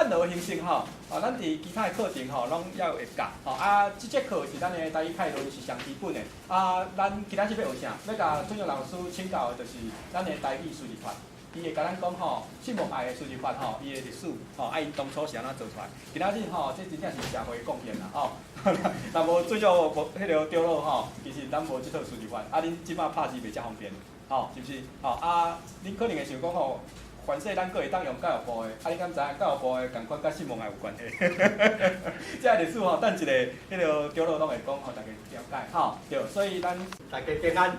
網路的形成吼，啊，咱佇其他的課程吼，攏猶會教吼。啊，這節課是咱的台語概論是上基本的。啊，咱今仔日欲學啥？欲共俊雄老師請教的就是咱的台語輸入法。伊會共咱講吼，信望愛的輸入法吼，伊的歷史吼，啊，𪜶當初是按怎做出來？今仔日吼，這真正是社會貢獻啦吼。若無做做無彼个長老吼，其實咱無這套輸入法。啊，恁這擺拍字袂遮方便，吼，是毋是？吼啊，恁可能會想講吼，凡勢咱閣會當用教育部的，啊，你敢知影教育部的仝款佮信望愛有關係？這个歷史吼，等一下彼个長老攏會講，予大家了解吼。對，所以咱大家平安，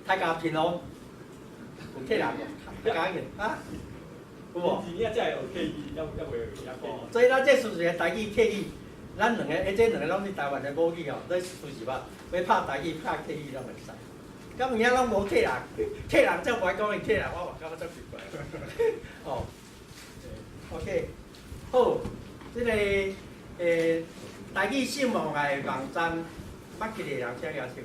大家平安，有客人無？大家嘅啊？有無？而且才會學客語，猶未學客語。所以咱這事實台語客語，咱兩個，這兩个攏是台灣的母語吼，所以事實吧，欲拍台語拍客語攏會使。敢有影攏無客人，客人才無愛講伊客人，我嘛感覺足奇怪。哦，OK，好，這个台語信望愛網站，捌幾个人請舉手？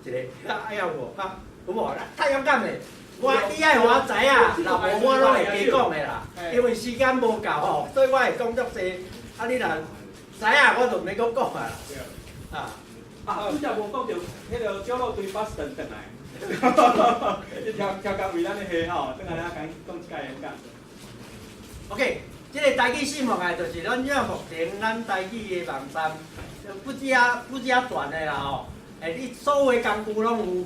一个，啊，還有無？啊，有無？太勇敢嘞！我你愛予我知影，若無我攏會加講的啦。因為時間無夠吼，所以我會講足濟。啊，你若知影，我就毋免閣講啊。啊。啊，拄才無講著，彼个長老對巴士頓轉來，伊超超工為咱咧下吼，轉來咱共伊講一擺演講。 OK，這个台語信望愛就是咱這目前咱台語的網站，不止啊不止啊全的啦吼。你所有的工具攏有，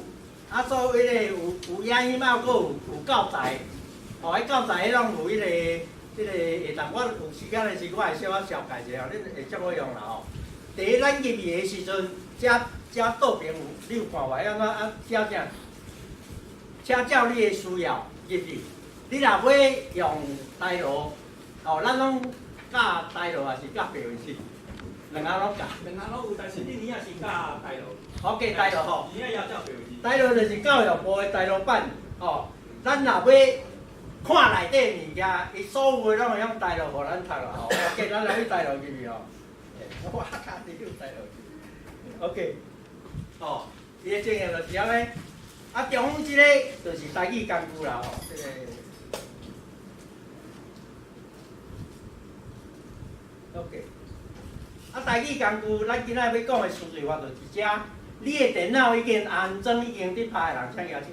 啊，所有彼个有影音啊，閣有教材，吼，彼教材彼攏有彼个這个會當我有時間的時，我會小可紹介一下，恁會足好用啦吼。第一，咱入去的時陣，遮遮倒邊有，你有看無？按怎啊寫啥？請照你的需要入去。你若欲用台羅，吼，咱攏教台羅，還是教白文字？兩下攏教。兩下攏有，但是你年仔是教台羅。好，記台羅吼。年仔也教白文字。台羅就是教育部的台羅版，吼。咱若欲看內底物件，伊所有的攏會用台羅予咱讀啦，吼。OK，咱來去台羅入去吼。我靠，你用台羅入去。OK，吼，伊的經驗就是按呢。啊，中央這个就是台語工具啦，吼，這个。OK，啊，台語工具，咱今仔欲講的輸入法就是遮。你的電腦已經安裝，已經佇拍的人請舉手。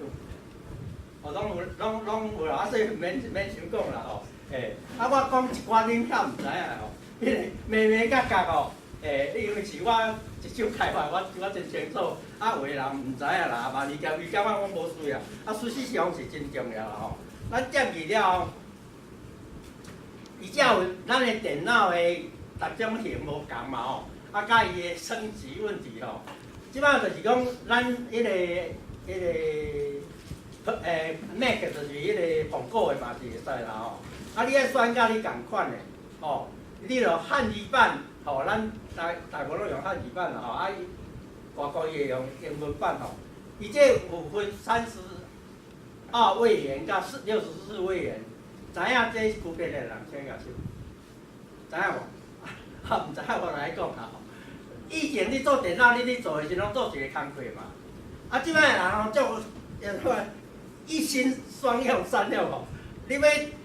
哦，攏有，攏攏有啦，啊，所以免免傷講啦吼。啊，我講一寡恁較毋知影吼，彼个眉眉角角吼，因為是我一手開發，我真清楚。啊，有的人毋知影啦，嘛伊感伊感覺講無需要，啊，事實上是真重要啦吼。咱點入了後，伊才有咱的電腦的逐種型無仝嘛吼，啊，佮伊的升級問題吼。這擺就是講，咱彼个 Mac 就是彼个蘋果的嘛是會使啦吼。啊，你愛選佮你仝款的，吼，你著漢語版，吼，咱大大部攏用漢語版啦吼，啊，外國伊會用英文版吼。伊這有分32位元佮64位元，知影這區別的人請舉手，知影無？啊，毋知影我來講啦吼。以前你做電腦，你咧做的時攏做一個工課嘛。啊，這擺的人吼，足一心雙用三用吼。你欲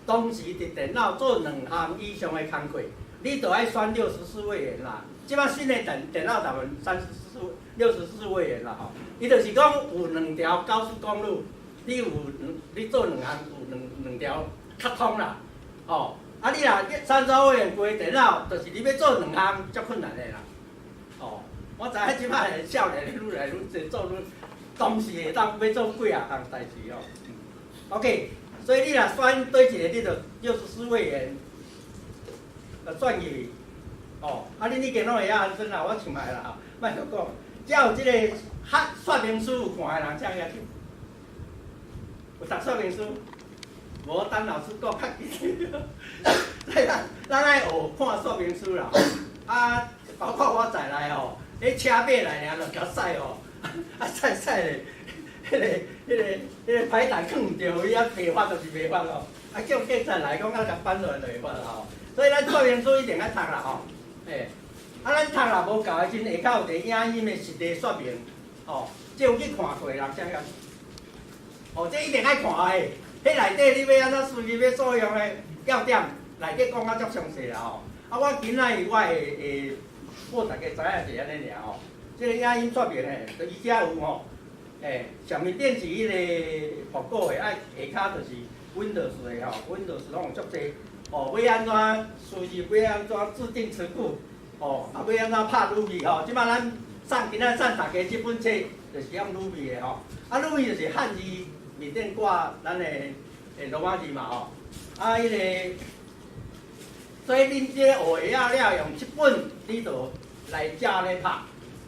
同時佇電腦做兩項以上的工課，你就愛選六十四位元啦。這擺新的電腦大部分34、六十四位元啦吼。伊就是講有兩條高速公路，你有你做兩項有兩條較通啦，吼。啊，你若32位元規電腦，就是你欲做兩項足困難的啦。哦，我知影這擺的少年愈來愈濟做愈，同時會當欲做幾仔項代誌哦。OK，所以你若選佗一个，你就六十四位元，就轉入去。哦，啊，恁已經攏會曉安怎啦，我想覓啦吼，莫閣講。遮有這个說明書有看的人請舉手。有讀說明書？無等老師講較緊。咱愛學看說明書啦。啊，包括我在內吼，彼車買來爾就共駛吼，啊駛駛咧，彼个排檔囥毋著，伊啊袂發就是袂發吼。啊叫警察來講啊，共扳落來就會發吼。所以咱說明書一定愛讀啦吼。啊咱讀若無夠的時陣，下跤有佇影音的實例說明，吼，這有去看過的人請舉手。哦，這一定愛看的，彼內底你欲按怎輸入欲所用的要點，內底講啊足詳細啦吼。啊，我今仔日我會會報大家知影是按呢爾吼。這个影音說明嘿，就伊遮有吼，欸，上面頂是彼个復古的，啊下跤就是 Windows 的吼，Windows 攏有足濟，哦，欲按怎輸入，欲按怎自定詞庫，哦，啊欲按怎拍 Ruby 吼，這擺咱送今仔送大家這本冊就是用 Ruby 的吼，啊 Ruby 就是漢字面頂掛咱的欸羅馬字嘛吼，啊彼个，所以恁這個學會曉了用這本，你就來照咧拍。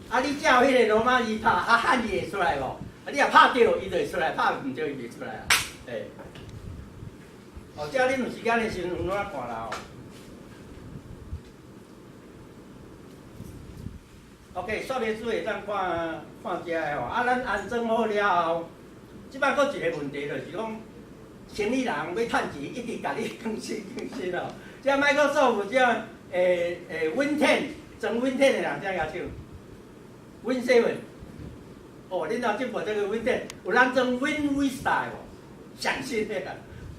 啊！你照彼个羅馬字拍，啊漢字會出來無？啊，你若拍著，伊就會出來；拍毋著，伊袂出來啊。欸，哦，這恁有時間的時陣，有怎看啦吼？OK，說明書會當看看這个吼。啊，咱安裝好了後，這擺閣一个問題就是講，生意人欲趁錢，一直共你更新更新哦。這 Microsoft 這欸欸 Win 10裝 Win 10的人請舉手。Win 7，哦，恁若這部這個 Win 10，有人裝 Win Vista 無？上新的啊！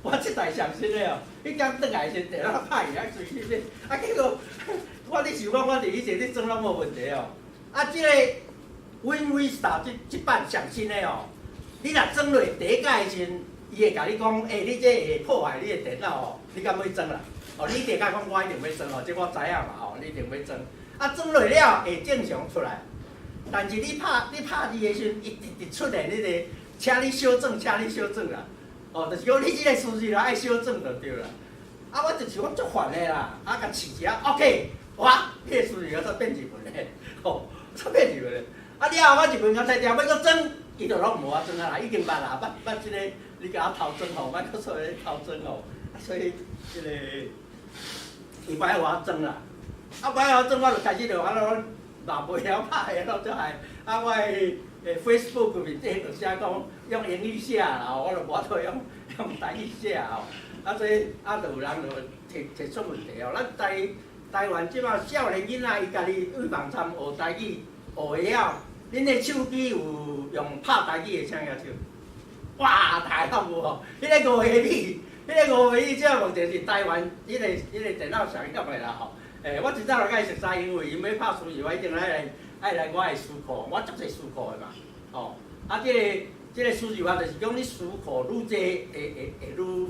我這台上新的哦，彼工轉來時電腦歹去啊，隨去變，啊結果我咧想講，我佇以前咧裝攏無問題哦。啊，這個 Win Vista 這這版上新的哦，你若裝落第一改的時陣，伊會共你講，欸，你這會破壞你的電腦哦，你敢欲裝啦？哦，你一定共講，我一定欲裝哦，這我知影嘛吼，你一定欲裝。啊，裝落了會正常出來。但是你拍你拍字的時陣，伊直直出現彼个，請你修正，請你修正啦。哦，就是講你這个輸入愛修正就對啦。啊，我就是講足煩的啦，啊，共試一下，OK，哇，彼个輸入煞變日文的，吼，煞變日文的。啊，了後我日文共提著欲閣裝，伊就攏無法裝啊啦，已經捌啦，捌捌這个，你共我偷裝吼，捌閣說咧偷裝吼，啊，所以這个伊無愛予我裝啦。啊，無愛予我裝，我就開始就按怎嘛袂曉拍的，攏足害。啊，我的欸 Facebook 面頂就寫講用英語寫啦，我就無法度用用台語寫吼。啊，所以啊，就有人就提提出問題哦。咱台台灣這擺少年囡仔，伊家己對網站學台語學會曉，恁的手機有用拍台語的，請舉手。哇，大家攏有吼，彼个五個米，彼个五個米，這個問題是台灣彼个彼个電腦上用的啦吼。欸，我真早就共伊熟似，因為𪜶欲拍輸入，我一定愛來愛來我的詞庫，我足濟詞庫的嘛，吼。啊，這個這個輸入法就是講你詞庫愈濟，會會會愈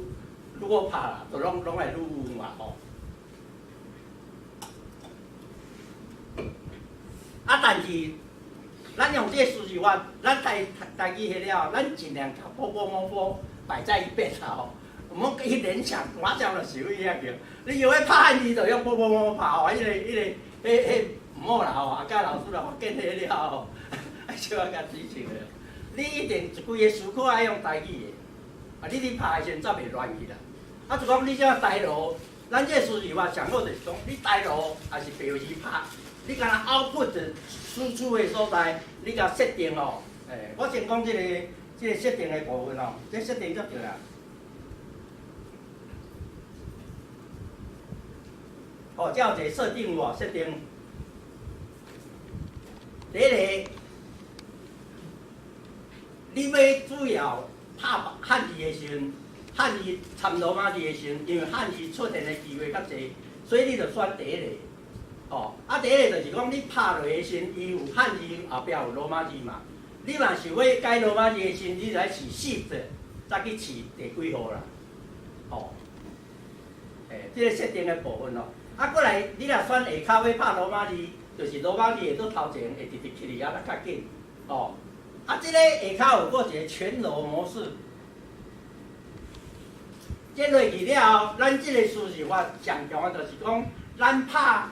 愈好拍啦，就攏攏會愈有嘛吼。啊，但是咱用這個輸入法，咱台台語彼了，咱盡量共波波摸波擺在一邊啦吼。毋好去聯想，馬上就想去遐去。你欲拍漢字就用波波摸拍吼，彼个彼个彼彼毋好啦吼。啊，甲老師若發現彼了後，愛小可共指正咧。你一定一規个詞庫愛用台語的，啊，你佇拍的時陣才袂亂去啦。啊，就講你這台羅，咱這個輸入法上好就是講，你台羅抑是白字拍，你敢若 output 輸出的所在，你共設定哦。欸，我先講這个這个設定的部分哦，這設定足重要。哦，這有一个設定有無？設定。第一个，你欲主要拍漢字的時陣，漢字摻羅馬字的時陣，因為漢字出現的機會較濟，所以你就選第一个。哦，啊，第一个就是講你拍落的時陣，伊有漢字後壁有羅馬字嘛。你若想欲改羅馬字的時陣，你就愛試 Shift，再去試第幾號啦。哦，欸，這个設定的部分哦。啊，過來，你若選下跤欲拍羅馬字，就是羅馬字會佇頭前，會直直起來啊，較緊。哦，啊，這个下跤有閣一個全羅模式。這落去了後，咱這個輸入法上強的就是講，咱拍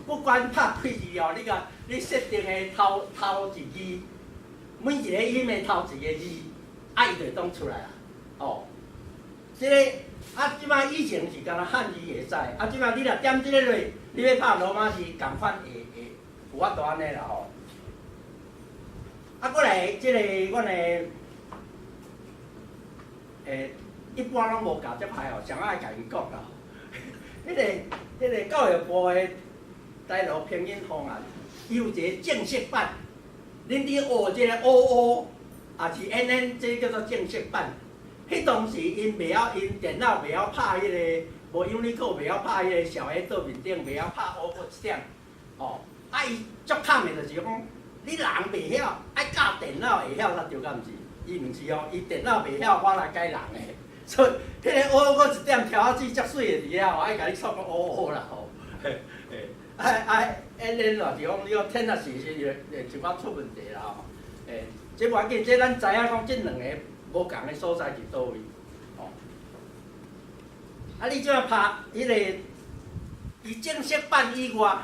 不管拍幾字哦，你共你設定的頭頭一字，每一個音的頭一個字，啊，伊就會當出來啊。哦，這个啊，這擺以前是干焦漢字會使，啊，這擺你若點這个落，你欲拍羅馬字，仝款會會有法度按呢啦吼。啊，過來這個阮的，欸，一般攏無教這歹哦，上愛共𪜶講啦。彼个彼个教育部的台羅拼音方案，伊有一个正式版。恁佇學這个 O O，抑是 N N，這叫做正式版。彼當時𪜶袂曉，𪜶電腦袂曉拍彼个無 Unicode 袂曉拍彼个小 A 桌面頂，袂曉拍烏閣一點，吼，啊伊足慘的就是講，你人袂曉，愛教電腦會曉才對，敢毋是？伊毋是哦，伊電腦袂曉，我來改人的，所以彼个烏閣一點條仔字足媠的佇遐，我愛共你創講烏烏啦吼，嘿，嘿，啊啊，啊，恁若是講你講天啊時時會一寡出問題啦吼，欸，這無要緊，這咱知影講這兩個無仝的所在佇佗位，吼。啊，你這馬拍彼个，伊正式版以外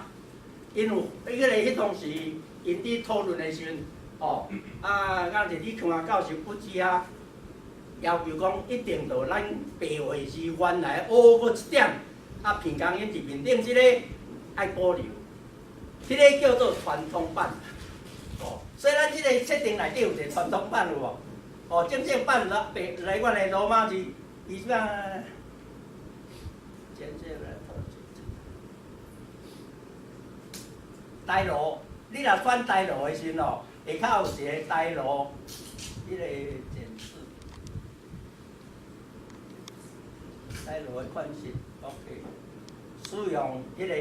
，𪜶有彼个彼當時𪜶佇討論的時陣，吼，啊，敢是李強華教授不止啊，要求講一定著咱白話字原來烏閣一點，啊，平仄音佇面頂這個愛保留，彼个叫做傳統版，哦，所以咱這個設定內底有一個傳統版有無？哦，正式版來白來阮的羅馬字，伊這擺。簡介來台羅，你若選台羅的時陣哦，下跤有一個台羅，彼个簡字，台羅的款式，OK，使用彼个，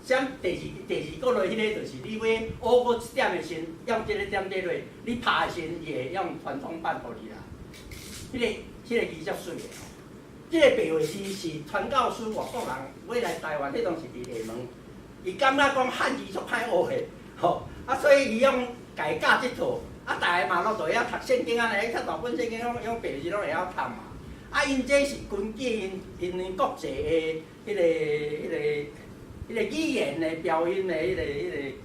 像第二個落彼个就是你欲烏閣一點的時陣，用這个點底落，你拍的時陣伊會用傳統版予你啦。彼个字足媠的。這个白話字是傳教士外國人欲來台灣，彼當時佇廈門，伊感覺講漢字足歹學的，吼，啊，所以伊用改教這套，啊，逐个嘛攏都會曉讀聖經按呢，較大本聖經攏用白字攏會曉讀嘛。啊，𪜶這是根據𪜶國際的彼个語言的標音的彼个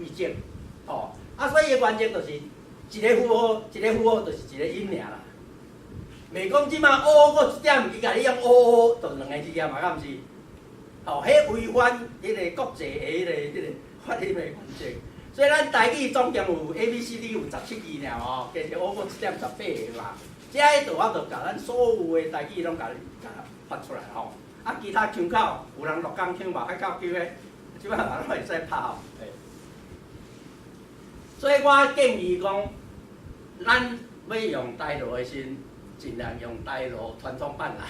規則，吼，啊，所以伊原則就是一个符號，一个符號就是一个音爾啦。袂講這馬烏閣一點，伊共你用烏烏，就兩个字啊嘛，敢毋是？吼，彼違反彼个國際的彼个發音的原則。所以咱台語總共有 A B C D 有17字爾吼，加上烏閣一點18個嘛。這个就我就共咱所有的台語攏共共發出來吼。啊，其他腔口有人鹿港腔嘛，較考究的，這擺嘛攏會使拍吼。所以我建議講，咱欲用台羅的時陣，盡量用台羅傳統版啦，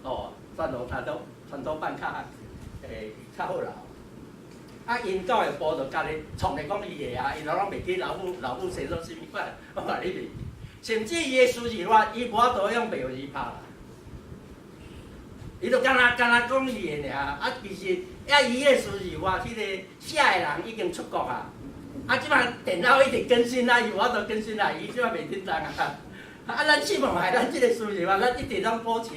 哦，傳統版較會較好啦。啊，𪜶教育部就家己創咧講伊的啊，𪜶攏袂記老母生做啥物款，我共你袂記。甚至伊的輸入法，伊無法度用白話字拍啦。伊就敢若講伊的爾，啊，其實啊，伊的輸入法，彼个寫的人已經出國啊。啊，這擺電腦一直更新啊，伊無法度更新啊，伊這擺袂振動啊。啊，咱希望係咱這個輸入法，咱一直攏保持。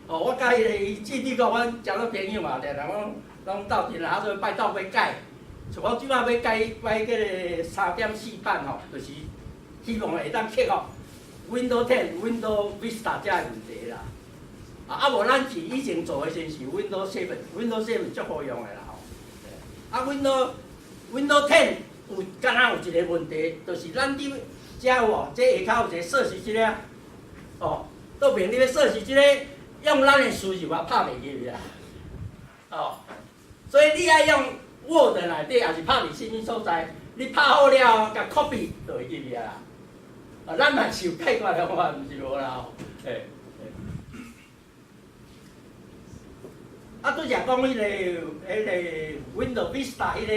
哦，我佮彼个伊志美國，阮誠好朋友嘛，定定攏攏鬥陣啊，啊，拜鬥欲改。像我這擺欲改改這个3.4版吼，就是希望會當克服 Windows 10、Windows Vista 這个問題啦。啊，無咱是以前做的時是 Windows 7，Windows 7足好用的啦吼。啊，Windows 10有敢若有一个問題，就是咱佇遮有無？這下跤有一個設置這个，哦，倒邊你欲設置這個，用咱的輸入法拍袂入去啊。哦，所以你愛用 Word 內底，抑是拍佇啥物所在，你拍好了後，共 copy 就會入去啊啦。啊，咱嘛是有解決的方法，毋是無啦吼。嘿。啊，拄才講彼个 Windows Vista 彼个，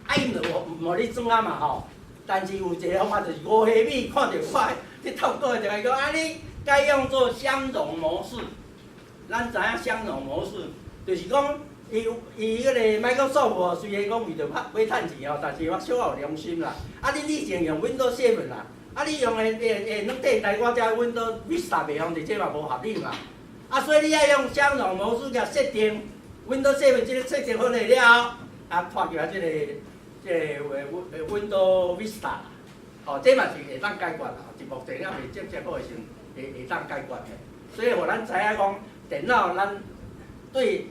啊，𪜶就無咧裝啊嘛吼。但是有一個方法就是吳希美看著我佇透過就來講，啊，你改用做相容模式。咱知影相容模式，就是講伊彼個 Microsoft 雖然講為著拍欲趁錢吼，但是我小可有良心啦。啊，你以前用 Windows 7 啦，啊，你用的會會攏替代我這 Windows Vista 袂用佇這嘛無合理嘛。啊，所以你愛用相容模式共設定 Windows 7 這個設定好了後，啊，拖入來這個 Windows Vista，吼，這嘛是會當解決啦，就目前猶未正式好的時陣，會當解決的。所以，予咱知影講，電腦咱對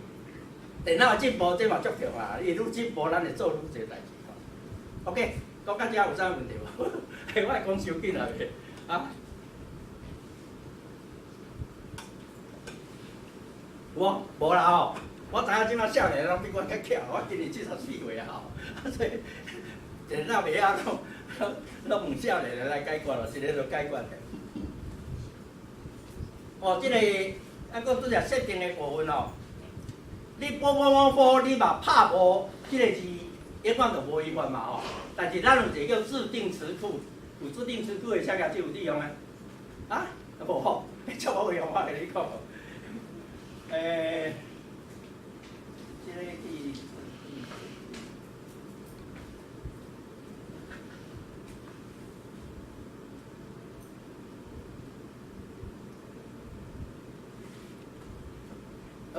電腦的進步，這嘛足重要。伊愈進步，咱會做愈濟代誌吼。OK，講到這有啥問題無？我會講傷緊啊袂？啊？有無？無啦吼！我知影這馬少年攏比我較巧，我今年74歲啊吼，啊所以電腦袂曉攏攏問少年的來解決咯，是咧就解決的。哦，這個。啊，閣拄才設定的部分吼，你波波摸波，你嘛拍無這个字，永遠就無違法嘛吼。但是咱有一個叫自定詞庫，有自定詞庫的寫舉手有你用的？啊？無吼，照我用我共你講。這个字。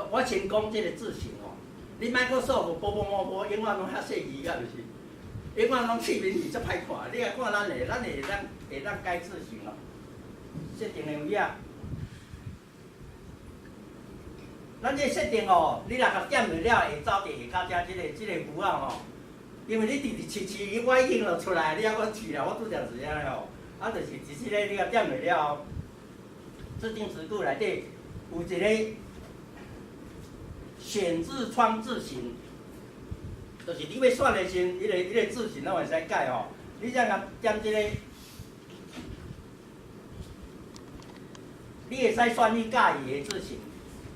我先講這个字形哦，你莫閣說無波波摸波，永遠攏遐細字，敢毋是？永遠攏刺面字足歹看，你來看咱的，咱會當改字形哦。設定的位啊，咱這設定哦，你若共點落了，會走佇下跤遮這個符號吼。因為你直直試試，我已經就出來，你猶閣試啦，我拄才是按呢吼。啊，就是佇這個你共點落了後，自定詞庫內底有一個選字窗字型，就是你欲選的時陣，彼個字型攏會使改吼。你才共點這個，你會使選你喜歡的字型。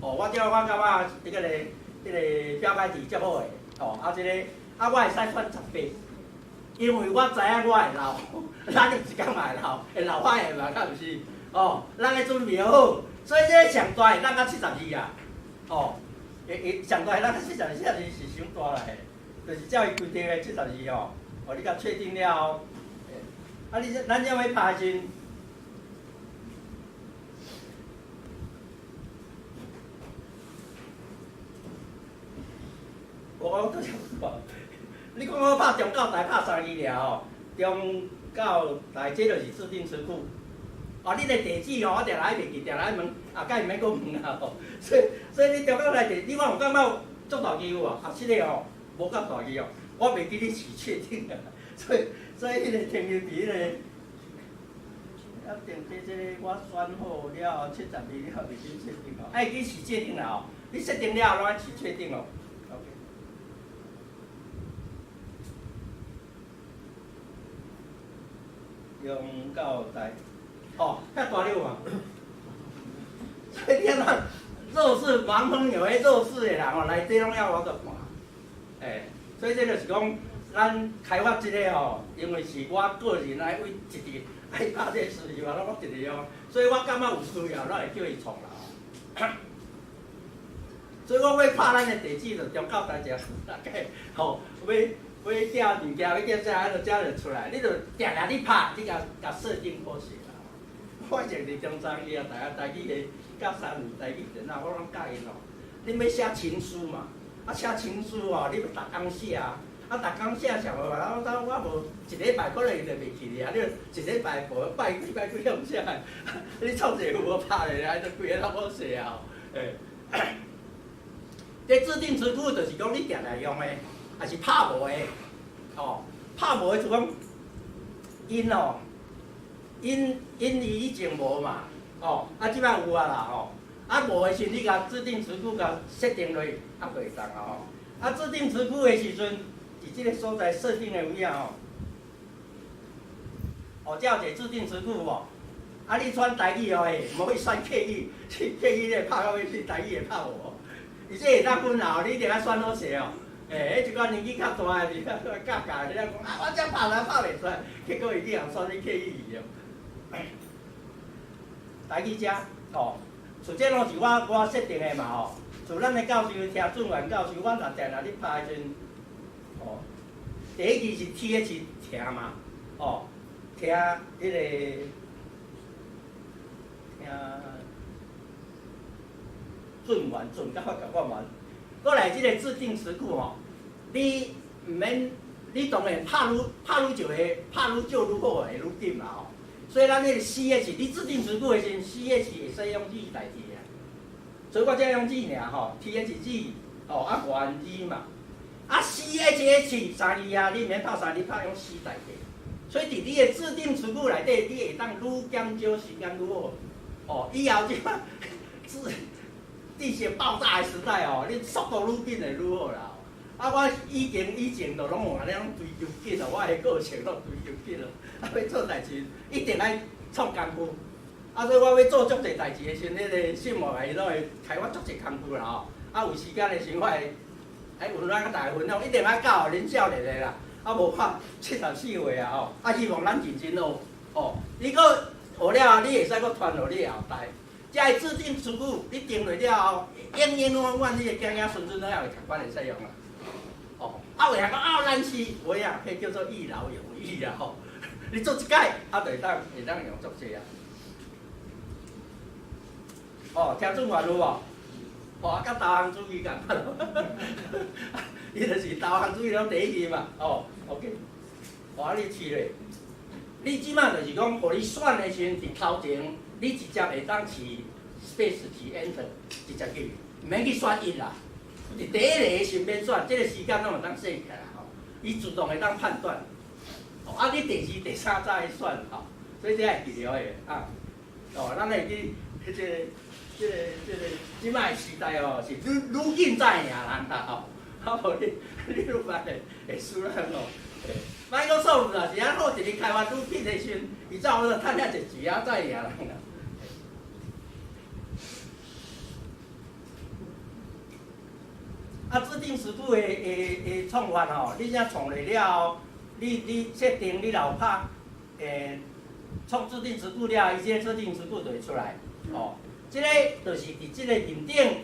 哦，我這我感覺這個表解字足好的，哦，啊這個啊我會使選18，因為我知影我會老，咱有一工嘛會老，會老花眼嘛，敢毋是？哦，咱咧準備好，所以這個上大會當到72啊，哦。會會上大咱72，72是傷大啦嘿，就是照伊規定的72吼，哦，你共確定了後，啊你這咱這欲拍的時陣，我拄才你講我拍中教台拍三字爾吼，中教台這就是自定詞庫。哦，你的地址吼，我定來袂記，定來問，後蓋毋免閣問啊吼。所以你中教台地，你看有感覺足大字有無？啊，這個吼無咁大字哦，我袂記你是確定啊。所以彼個停留佇彼個，啊，定這個我選好了，72了袂記設定哦。愛記是確定啦吼，你設定了攏愛是確定哦。OK。中教台。哦，遐大了嘛，所以你按怎弱視盲風有彼弱視的人吼，內底攏猶有法度看，欸，所以這就是講，咱開發這個吼，因為是我個人來為一直愛拍這個需求啊，攏我一直用，所以我感覺有需要，咱會叫伊創啦吼。所以我欲拍咱的地址，就中教台一個大概吼，欲寄物件，欲寄啥，就遮就出來，你就定定咧拍，你共共設定好勢啦。我以前佇中山伊啊，台台語的教3年台語電腦，我攏教𪜶哦。恁欲寫情書嘛？啊，寫情書哦，你欲逐工寫啊，啊，逐工寫寫無啊，我無一禮拜可能伊就袂記哩啊。你一禮拜無拜幾拜幾向寫，你創一個有無拍咧，啊，就規个攏無寫啊。欸，這自定詞庫就是講你定定用的，抑是拍無的，哦，拍無的就講𪜶哦。𪜶伊以前無嘛，哦，啊，這擺有啊啦吼，啊無的時陣你共自定詞庫共設定落去，啊就會當啊吼。啊自定詞庫的時陣，佇這個所在設定的位啊吼，哦，這有一個自定詞庫無？啊，你選台語哦，嘿，毋好去選客語，客語你會拍到欲死，台語會拍無。伊這會當分啊，你一定愛選好勢哦。欸，彼一寡年紀較大的，佇遐教教，佇遐講啊，我這拍來拍袂出來，結果伊去予選去客語去。台語遮吼，像這攏是我設定的嘛吼。像咱的教授聽準員教授，我若定定咧拍的時陣，吼，第一字是 T H 聽嘛，吼，聽彼個聽準員準甲發甲我完。閣來這個自定詞庫吼，你毋免，你當然拍愈拍愈就會拍愈少愈好，會愈緊嘛吼。所以咱彼個 C H，你自定詞庫的時陣，C H 會使用字代替啊。所以我才用字爾吼，T H 字，吼啊原字嘛。啊 C H H 三字啊，你毋免拍三字，拍用 C 代替。所以佇你的自定詞庫內底，你會當愈減少時間愈好。哦，以後這擺知識爆炸的時代哦，你速度愈緊會愈好啦。啊，我以前就攏有按呢攏追求緊哦，我的個性攏追求緊哦。啊，欲做代誌一定愛創功夫。啊，所以我欲做足濟代誌的時陣，彼個信幕內伊攏會開我足濟工具啦吼。啊，有時間的時陣，我會愛溫暖佮大家分享，一定愛教予恁少年的啦。啊，無我74歲啊吼。啊，希望咱認真學吼。你閣學了後，你會使閣傳予你的後代。遮的自定詞句，你定落了後，永永遠遠你的囝囝孫孫攏猶會共款會使用啦。哦，啊有人講啊難是，無影，彼叫做一勞永逸啦吼。你做一擺，啊，就會當用足濟啊。哦，聽準話有無？哦，啊，佮投降主義共款，伊就是投降主義攏第一字嘛。哦，OK。哦，啊，你試咧，你這擺就是講，予你選的時陣，佇頭前，你直接會當試 space 試 enter，直接去，毋免去選一啦。佇第一個時免選，這個時間攏會當設起來吼，伊自動會當判斷。哦，啊，你第二、第三才去選吼，所以這會記著的啊。哦，咱會記彼個、這個、這個，這擺的時代哦，是愈愈緊才會贏人啦吼。啊無你，你愈慢會會輸人哦。莫講數啦，是按好一日開發愈緊的時陣，伊走就趁遐濟錢啊，才會贏人啦。啊，自定詞句的創法吼，你這創落了後，你設定你若有拍，創自定詞句了後，伊這個自定詞句就會出來，吼。這個就是佇這個面頂，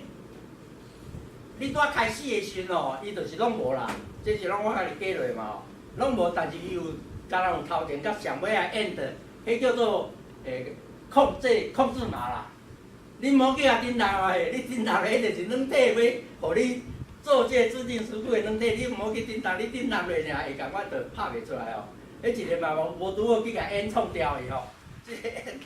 你拄仔開始的時陣吼，伊就是攏無啦，這是攏我家己加落嘛吼，攏無，但是伊有，敢若有頭前佮上尾仔 end，彼叫做控制碼啦。你毋好去共振動啊，你振動彼就是軟體欲予你做這個自定詞句的軟體，你毋好去振動，你振動落爾會共款就拍袂出來哦。彼一個嘛無拄好去共 end 創掉去吼，這個 end，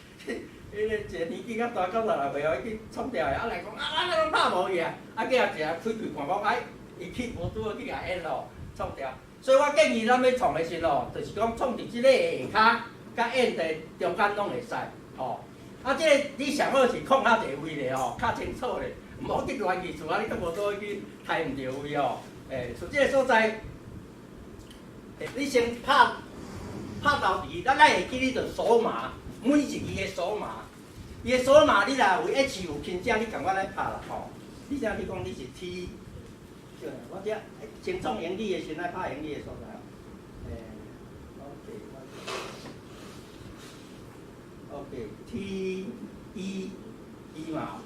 彼個一個年紀較大96歲哦，去創掉去，啊來講啊，我攏拍無去啊，啊結後一下開開看講，哎，伊去無拄好去共 end 吼創掉。所以我建議咱欲創的時吼，就是講創佇這個下跤佮 end 的中間攏會使，吼。啊，這個你上好是空較濟位咧吼，較清楚咧，毋好去亂去厝啊，你閣無拄好去刣毋著位吼。厝這個所在，你先拍拍頭前，咱咱會記你著鎖碼，每一字的鎖碼，伊的鎖碼你若有 H 有輕者，你共款來拍啦吼。你這你講你是 T，對，我這先創英語的時陣愛拍英語的所在。OK，T E E 嘛，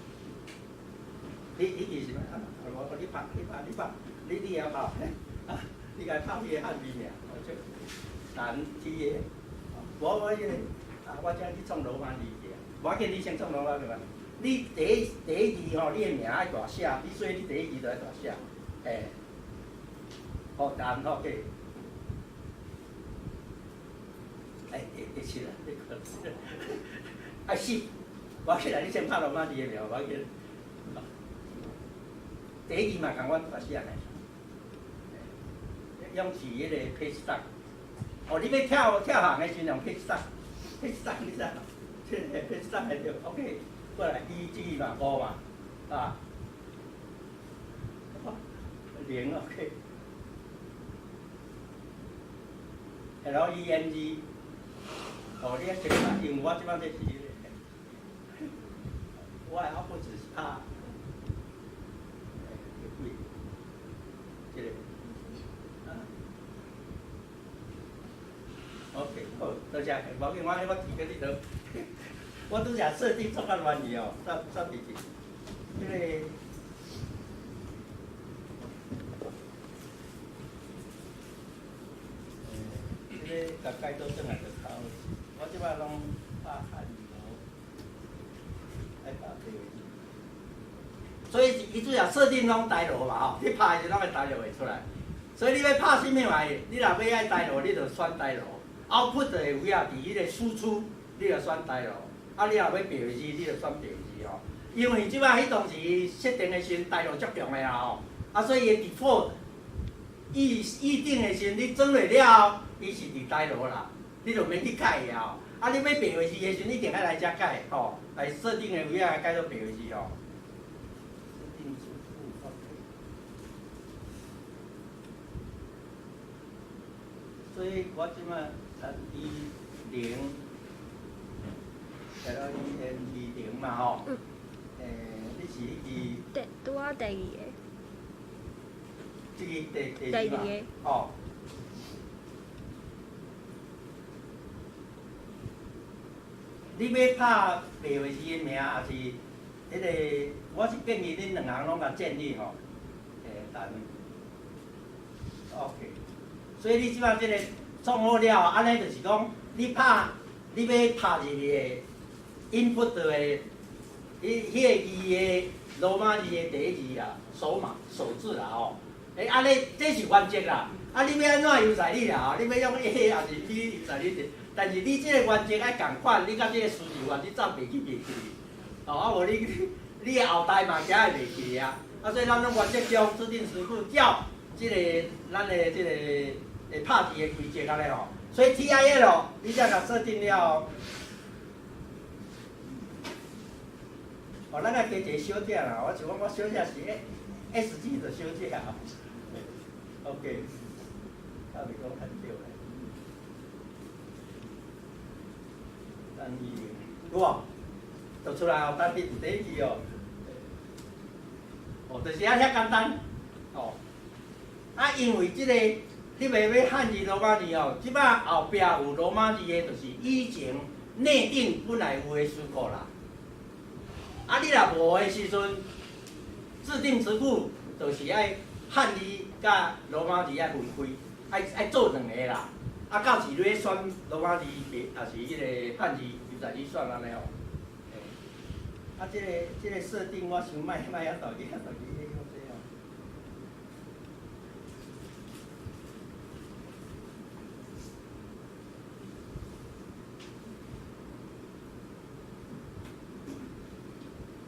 你是啥物？啊，無你拍你拍你拍，你也拍，啊，你共拍你的漢字名，我這單 T 的，無我彼個，啊，我這去創羅馬字去啊，無要緊，你先創羅馬字嘛。你第一字吼，你的名愛大寫，你所以你第一字就愛大寫，好，單 OK。哎，會會是啦，你看，啊是，無要緊啦，你先拍羅馬字的名，無要緊。第一字嘛，共阮大寫呢，用是彼個 page down。哦，你欲跳跳行的時陣用 page down，page down 你知無？這個 page down 就 OK。過來，一這個嘛五嘛，啊，零 OK。L E N G。哦，你愛先拍，因為我這擺這是，我的後不只是拍，幾，這個，啊，OK，好，多謝，無要緊，我提過你頭，我拄才設定做較亂去哦，煞煞佇去，這個。這個共改倒轉來就較好。我這擺攏拍漢字，愛拍白字。所以伊主要設定攏台羅嘛吼，你拍的時攏會台羅會出來。所以你欲拍啥物嘛，你若欲愛台羅，你就選台羅。Output 的位啊，佇彼個輸出，你就選台羅。啊，你若欲白字，你就選白字吼。因為這擺彼當時設定的時陣，台羅足強的啊吼。啊，所以伊 default 預定的時陣，你裝落了後，伊是佇台羅啦，你就免去改伊啊。啊，你欲白字的時陣，一定愛來遮改吼，來設定的位啊改做白字吼。設定輸出 OK。所以我這擺3一零 LEN 20嘛吼。嗯。欸，你是彼支？对，拄仔第二个。這支第二第二個。哦。你欲拍白話字的名，抑是彼个？我是建議恁兩項攏共建議吼。欸，等。OK。所以你這擺這個創好了，按呢就是講，你拍，你欲拍入去的 input 的，彼個字的羅馬字的第一字啊，首碼首字啦吼。欸，按呢，這是原則啦。啊，你欲按怎由在你啦吼，你欲用 A 抑是 B 由在你。但是你這個原則愛仝款，你佮這個輸入法你走袂去袂去。哦，啊無你你的後代嘛驚會袂記啊。啊，所以咱攏原則上制定詞庫照這個咱的這個會拍字的規則按呢吼。所以 TIL 你才共設定了後，哦，咱愛加一個小姐啦，我想講我小姐是 S 字就小姐啊。OK，較袂講太少咧。單一，有無？就出來哦，單一是第一字哦。哦，就是按遐簡單。哦，啊，因為這個你欲欲漢字羅馬字哦，這擺後壁有羅馬字的，就是以前內定本來有的詞庫啦。啊，你若無的時陣，制定詞庫就是愛漢字佮羅馬字愛分開，愛做兩個啦。啊，到時你欲選羅馬字，抑是彼个漢字，就在你選按呢哦。啊，這個設定我想莫莫遐大記，遐大記用這哦。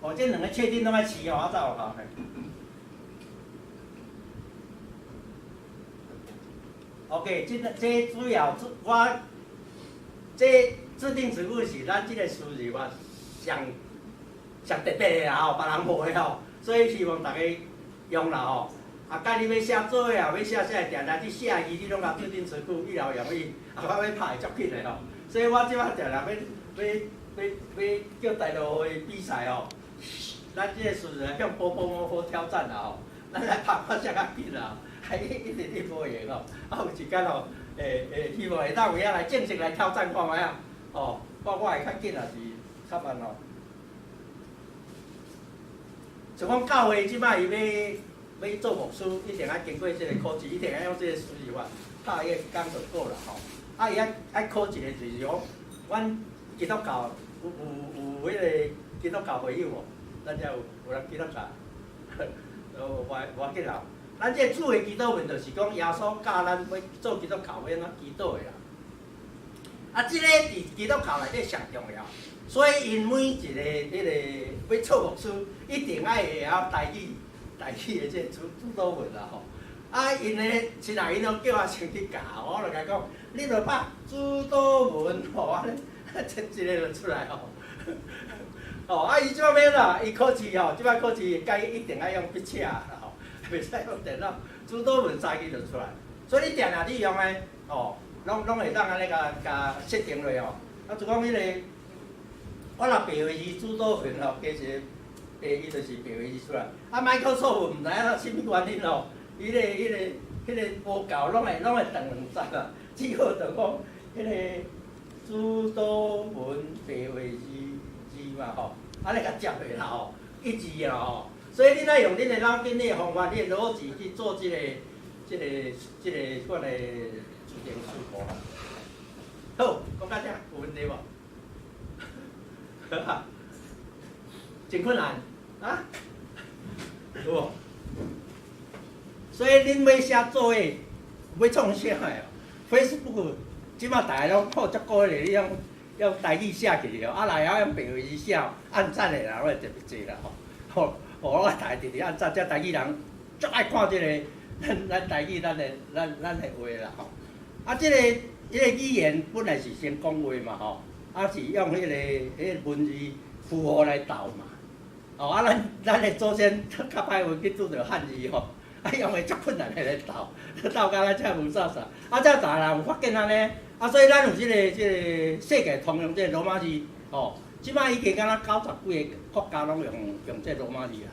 哦，這兩个確定攏愛試哦，啊才有效嘿。OK，這這主要我這制定詞庫是咱這個輸入法上上特別的啦吼，別人無的吼，所以希望大家用啦吼。啊，佮你欲寫做的啊，欲寫啥，定定去寫字，你攏共制定詞庫，一勞永逸，啊，我欲拍會足緊的吼。所以我這擺定定欲欲欲欲叫大陸的比賽吼，咱這個輸入向波波摩佛挑戰啦吼，咱來拍看誰較緊啦。還一直咧無閒吼，啊有一工吼，會會希望會當有影來正式來挑戰看覓啊，吼，看我會較緊抑是較慢吼。像講教會這擺伊欲欲做牧師，一定愛經過這個考試，一定愛用這個輸入法拍伊個工就過啦吼。啊，伊愛愛考一個就是講，阮基督教有有有彼個基督教會友無？咱遮有有人基督教？無無要緊啦。咱這個主的祈禱文就是講耶穌教咱欲做基督教欲按怎祈禱的啦。啊，這個佇基督教內底上重要，所以𪜶每一个彼个欲做牧師，一定愛會曉台語，台語的這個主主禱文啦吼。啊，𪜶的親人𪜶攏叫我先去教，我就共伊講，你著拍主禱文吼，按呢，這一个就出來吼。哦，啊，伊這擺欲按怎？伊考試吼，這擺考試該一定愛用筆寫啦吼，袂使用電腦，主禱文三字就出來。所以你定定你用的吼，攏攏會當按呢共共設定落吼。啊，就講彼個，我若白話字主禱文吼，加一个白，伊就是白話字出來。啊，Microsoft 毋知影啥物原因吼，伊个、彼個、彼個無夠，攏會攏會斷兩節啦。只好就講彼個主禱文白話字字嘛吼，按呢共接落啦吼，一致啦吼。所以你若用恁的腦筋、你的方法、你的邏輯去做這個、這個、這個款的自定詞庫啦。好，講到這有問題無？好啊，真困難啊？有無？所以恁欲寫作業，欲創啥的？Facebook 這擺逐个攏靠足高的，你用用台語寫起來哦，啊，若會曉用白話字寫，按讚的人攏會特別濟啦吼。吼，我逐个直直按讚，這台語人足愛看這個咱咱台語咱的咱咱的話啦吼。啊，這個這個語言本來是先講話嘛吼，啊是用彼個文字符號來鬥嘛。哦，啊，咱咱的祖先較歹話去拄著漢字吼，啊用的足困難的來鬥，鬥甲咱這霧煞煞。啊，這逐个人有發現按呢，啊，所以咱有這個這個世界通用這個羅馬字吼，這擺已經敢若90幾个國家攏用這羅馬字啊。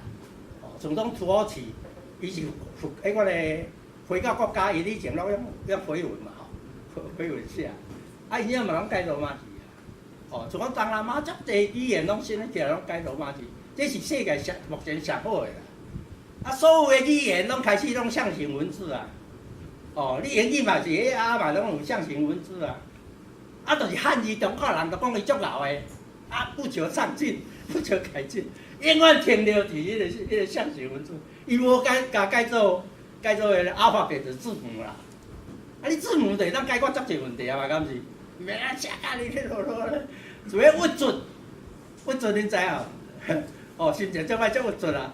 哦，像講土耳其，伊是佛，彼款的回教國家，伊以前攏用回文嘛吼，回文寫。啊，伊遐嘛攏改羅馬字啊。哦，像講東南亞遮濟語言攏新起來攏改羅馬字，這是世界上目前上好的啦。啊，所有的語言攏開始攏象形文字啊。哦，你英語嘛是，彼啊嘛攏有象形文字啊。啊，就是漢字，中國人就講伊足𠢕的，啊，不求上進，不求改進，永遠停留佇彼個象形文字，伊無改共改做彼个 alphabet 字母啦。啊，你字母就會當解決足濟問題啊嘛，敢是？免啊寫甲你咧囉囉咧，除非鬱卒，鬱卒恁知影？哦，心情足歹足鬱卒啊！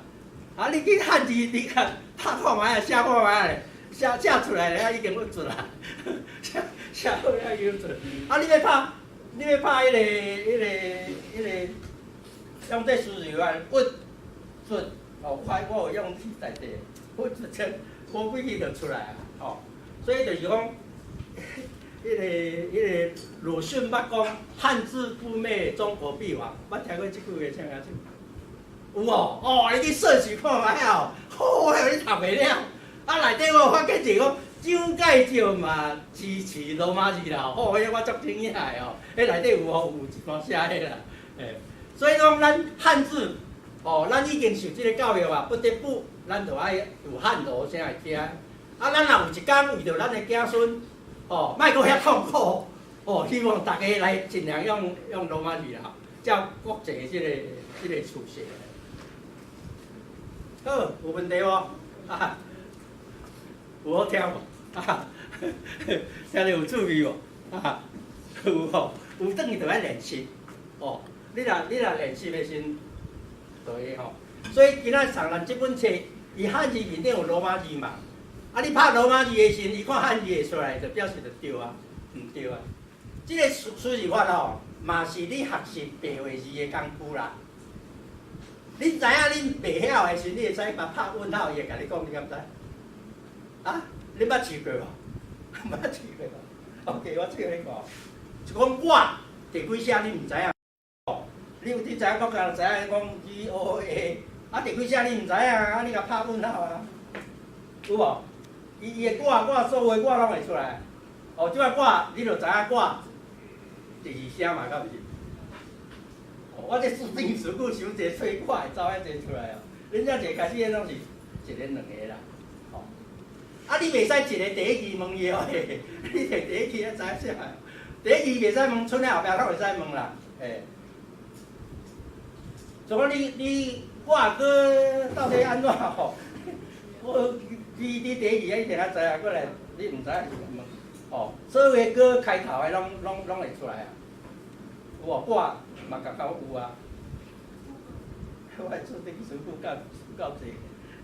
啊，你去漢字，你較拍看覓啊，寫看覓啊咧，寫出來咧，已經鬱卒啦，寫好了已經鬱卒。啊，你欲拍彼個，用這輸入法，鬱卒，哦，我有用去代替，鬱卒這無幾句就出來啊，吼。所以就是講，彼個魯迅捌講漢字不滅，中國必亡，捌聽過這句話請舉手？有哦，哦，你去搜尋看覓哦，好，我予你讀袂了。啊，內底我有發現一個講，蔣介石嘛支持羅馬字啦，吼，彼我足驚訝的哦。彼內底有吼有一段寫彼啦，嘿，所以講咱漢字，哦，咱已經受這個教育啊，不得不，咱就愛有漢羅才會聽。啊，咱若有一工為著咱的子孫，哦，莫閣遐痛苦，哦，希望大家來盡量用羅馬字啦，照國際這個趨勢。好，有問題無？啊，有好聽無？啊，聽著有趣味無？啊，有吼，有轉去就愛練習，哦，你若練習的時陣，就會吼。所以今仔送咱這本冊，伊漢字面頂有羅馬字嘛。啊，你拍羅馬字的時陣，伊看漢字會出來，就表示就對啊，毋對啊。這個輸入法吼，嘛是你學習白話字的工具啦。你知影恁袂曉的時，你會使共拍問號，伊會共你講，你敢知？啊？你捌試過無？捌試過無？OK，我試予你看。就講我第幾聲你毋知影？你知影講敢知影講 G O A，啊第幾聲你毋知影啊？你共拍問號啊？有無？伊會我所有的我攏會出來。哦，這擺我你就知影我第二聲嘛，敢毋是？我這自定詞句傷濟，所以我會走遐濟出來哦。恁遮一開始彼攏是一个兩个啦，吼。啊，你袂使一个第一字問伊哦，你摕第一字才知影啥。第一字袂使問，賰仔後壁攏會使問啦，嘿。所以講你我若閣到底按怎吼？我你第一字一定較知影，過來你毋知影就問，吼。所有的歌開頭的攏會出來啊。有無？我嘛共講有啊。我的自定詞句夠濟，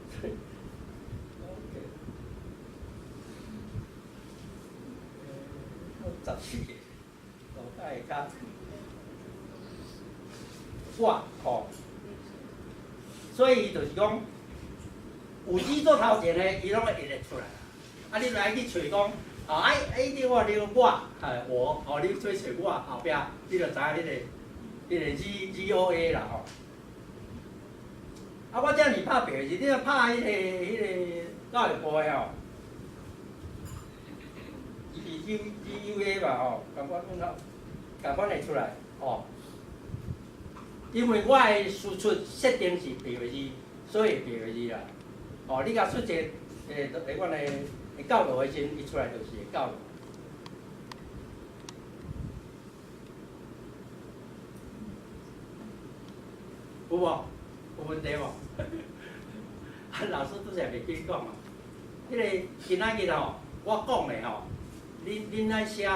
所以，OK。14个，路底下跤，我吼，所以就是講，有字做頭前的，伊攏會譯會出來。啊，你來去揣講，啊，哎，你我你我，哎我，哦，你揣揣我後壁，你就知影彼個 G G O A 啦吼。啊，我遮爾拍白是，你若拍彼個教育部的吼，伊是 G G U A 嘛吼，共款問號，共款會出來吼。因為我的輸出設定是白話字，所以會白話字啦。哦，你共出一個彼款的會教落的時陣，伊出來就是會教落。有無？有問題無？啊，老師拄才袂記講啊。彼個今仔日吼，我講的吼，恁愛寫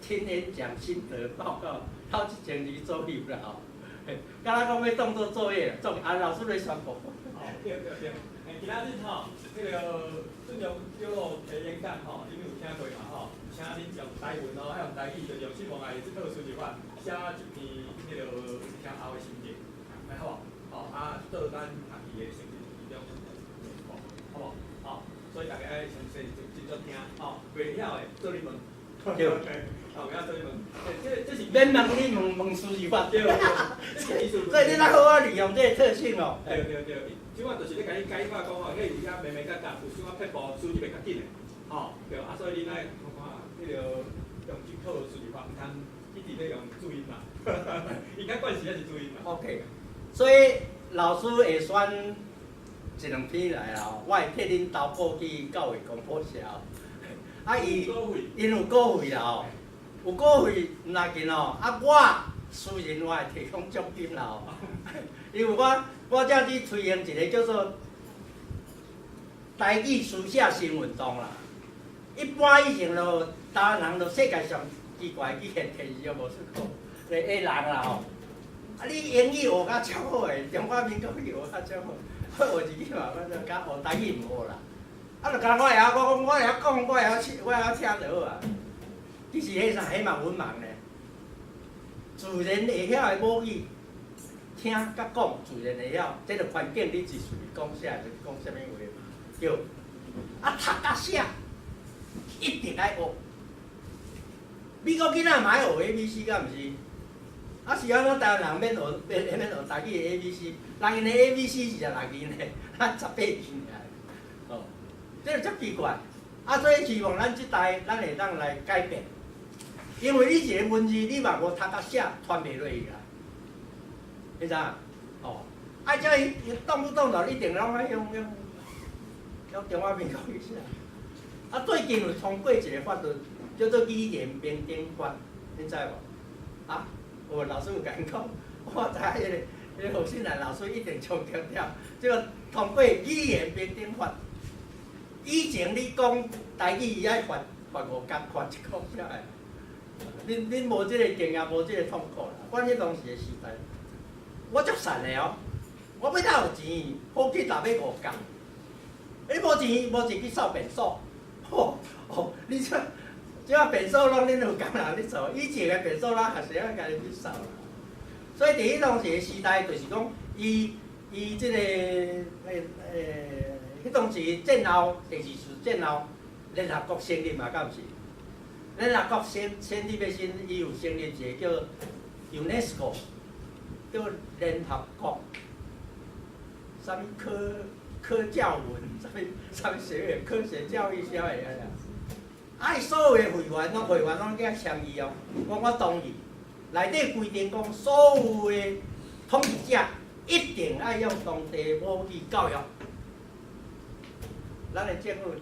聽演講心得報告，頭一千字左右啦吼。敢若講欲當做作業，做啊老師咧宣布。哦，對對對，今仔日吼，彼個俊良叫我提演講吼，恁有聽過嘛吼？請恁用台文哦，愛用台語，就用希望愛這套輸入法寫一篇彼個聽後的心得，還好無？吼，啊，倒咱學期的成績其中，好無？好，所以大家愛詳細認真聽，吼，袂曉的做你問。對。哦，有影所以問，這是免問你問問輸入法。對，這是技術。所以你若好好利用這個特性哦。對對對，這款就是咧共你解法講吼，彼有遮眉眉角角有小可撇步輸入會較緊的，吼，對，啊，所以恁愛看看彼个用這套輸入法，毋通一直咧用注音嘛，伊較慣勢還是注音嘛。 OK，所以老師會選一兩篇來啊，我會替恁投報去教育廣播社。啊，伊𪜶有稿費啦吼，有稿費毋要緊哦。啊，我私人我會提供獎金啦吼，因為我才佇推行一個叫做台語書寫新運動啦。一般以前就台灣人就世界上奇怪語言電視都無出過，的人啦吼。啊，你英語學甲超好的，中華民國語學甲超好，我學一句嘛，我就甲學台語毋學啦。啊，就敢若我會曉，我講我會曉講，我會曉聽，我會曉聽就好啊。其實彼啥，彼嘛文盲呢。自然會曉的母語，聽佮講自然會曉，這個環境你一隨講啥就講啥物話嘛，對。啊，讀佮寫一定愛學。美國囡仔嘛愛學 A B C，敢毋是？啊是按怎台灣人免學，免免學台語的 A B C，人𪜶的 A B C 是十六字呢，咱18字爾。哦，這個足奇怪。啊，所以希望咱這代，咱會當來改變。因為你一個文字，你嘛無讀佮寫，傳袂落去啦。你知影？哦，啊，這伊動不動就一定攏愛用用用中華民國語寫。啊，最近有通過一個法律，叫做語言平等法，你知無？啊，有老師有共𪜶講，我知影彼個何新蘭老師一定強調，這個通過語言平等法。以前你講台語，伊愛罰罰5角，罰1箍才會。恁無這個經驗，無這個痛苦啦。阮彼當時的時代，我足善的哦。我欲趁有錢，好去逐欲5角。你無錢，無錢去掃便所。吼吼，你這這便所攏恁有工人咧做，以前的便所咱學生仔家己去掃啦。所以佇彼當時的時代，就是講，伊伊這個彼當時戰後第二次戰後，聯合國成立嘛，敢毋是？聯合國成成立的時，伊有成立一個叫 UNESCO，叫聯合國，啥物科科教文，啥物啥物學會，科學教育協會啊。啊，伊所有的會員攏會員攏去簽字哦，講我同意。內底規定講，所有的統治者一定愛用當地母語教育。咱的政府，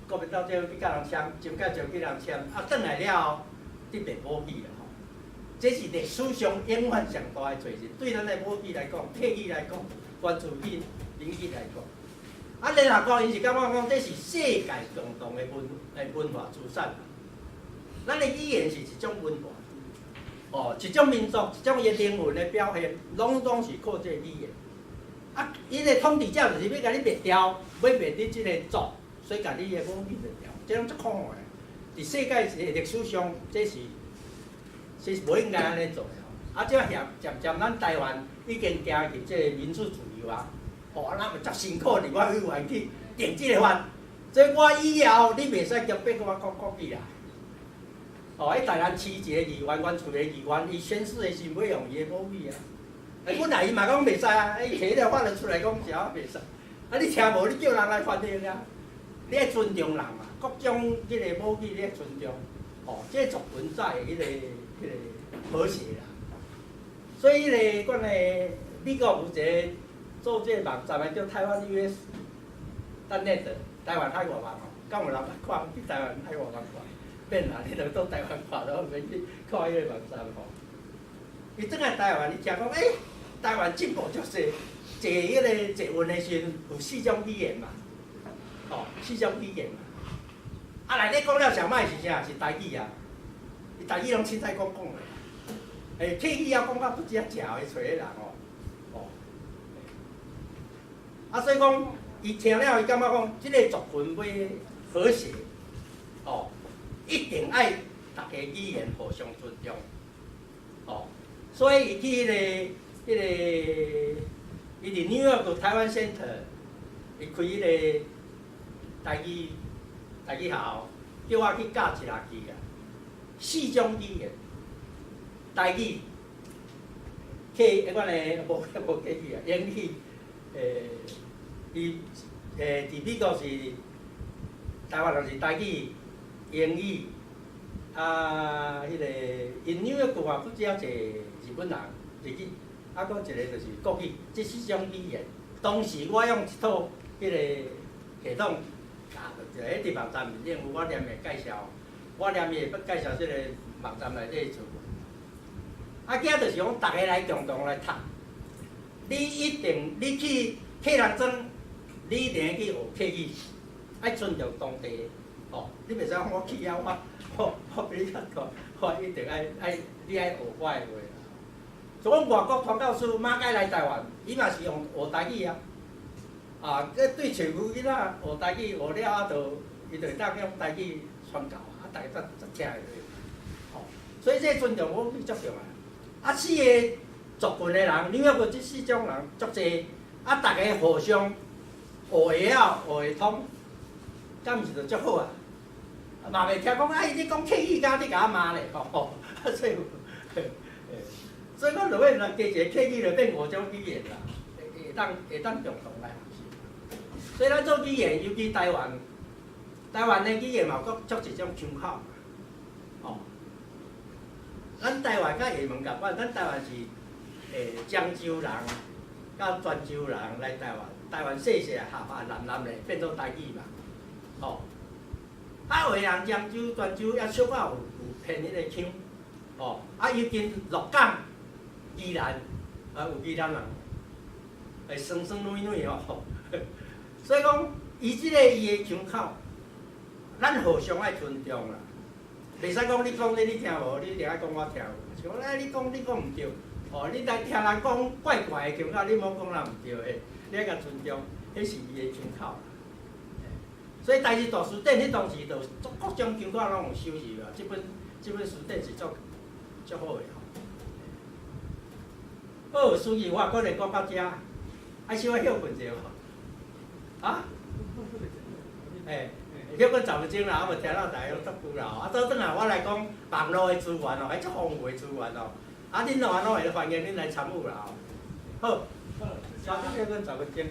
國民黨政府去共人簽，蔣介石去人簽，啊，轉來了後，得變母語啦吼。這是歷史上永遠上大的罪人，對咱的母語來講，客語來講，原住民民語來講。啊，聯合國𪜶是感覺講，這是世界共同的文化資產。咱的語言是一種文化，哦，一種民族，一種伊靈魂的表現，攏是靠這個語言。啊，𪜶的統治者就是欲共你滅掉，欲滅你這個族，所以共你的母語滅掉，這攏足可惡的。佇世界的歷史上，這是無應該按呢做的吼。啊，這漸漸漸，咱台灣已經行入這個民主自由啊，哦，咱嘛足辛苦立法委員去定這個法，所以我以後你袂使強迫我講國語啦。哦，喺台南市一個議員，原厝的議員，伊宣誓的時欲用伊的母語啊。欸，本來伊嘛講袂使啊，伊提了法律出來講是啊袂使。啊，你聽無？你叫人來翻譯啊。你愛尊重人嘛，各種這個母語你愛尊重，哦，這個族群才會彼個和諧啦。所以彼個阮的美國有一個做這個網站的叫台灣 US.net，台灣海外網吼，敢有人捌看？去台灣海外網看，免啦，你著倒台灣看，都免去看彼個網站吼。伊轉來台灣，伊聽講，欸，台灣進步足濟，坐彼個捷運的時陣有四種語言嘛，吼，四種語言嘛。啊，內底講了上歹是啥？是台語啊，伊台語攏凊彩講講的。欸，客語也講甲不知影食的揣的人吼，哦。啊，所以講，伊聽了伊感覺講，這個族群欲和諧，哦，一定愛逐家語言互相尊重，哦。所以伊去彼個，伊佇紐約有台灣 Center，伊開彼個台語學校，叫我去教一學期啊。四種語言，台語、客，阮的無無客語啊，英語，伊佇美國是台灣人是台語、英語，啊，彼個𪜶紐約郡嘛，不只遮濟日本人日語，啊，閣一個就是國語，這四種語言。當時我用一套彼個系統，啊，就喺佇網站面頂有我念的介紹，我念伊會介紹這個網站內底資訊。啊，囝就是講，逐个來共同來讀。你一定，你去客人莊，你一定去學客語，愛尊重當地，吼，你袂使講我去遐，我比你較大，我一定愛愛，你愛學我的話。像講外國傳教士馬偕來台灣，伊嘛是用學台語啊。啊，這對揣有囡仔學台語，學了啊，就伊就會當用台語傳教，啊，逐家才才聽會落。吼，所以這個尊重我足重要。啊，四個族群的人，紐約國這四種人足濟，啊，逐家互相學會曉，學會通，敢毋是就足好啊？嘛袂聽講啊，伊咧講客語，敢你共我罵咧，吼，啊，所以，所以講落尾若加一个客語，就變五種語言啦，會當共同來學習。所以咱做語言，尤其台灣，台灣的語言嘛有閣足濟種腔口，吼。咱台灣佮廈門仝款，咱台灣是漳州人佮泉州人來台灣，台灣細細合啊南南咧變做台語嘛，吼。啊，有的人漳州、泉州也小可有偏彼個腔，吼。啊，尤其鹿港、宜蘭，啊有宜蘭人，會酸酸軟軟吼。所以講，伊這个伊的腔口，咱互相愛尊重啦。袂使講你講這你聽無，你一定愛講我聽無。像講，你講你講毋對，吼，你來聽人講怪怪的腔口，你莫講人毋對的，你愛共尊重，彼是伊的腔口。所以台字大辭典彼當時就各種腔口攏有收入啊。這本辭典是足足好的吼。好，司儀我閣來講到遮，愛小可歇睏者無？啊？欸，歇睏10分鐘啦，我無聽到大家攏足久啦。啊，倒轉來我來講網路的資源哦，彼足豐富的資源哦。啊，恁攏安怎會歡迎恁來參與啦吼。好，稍等歇睏10分鐘。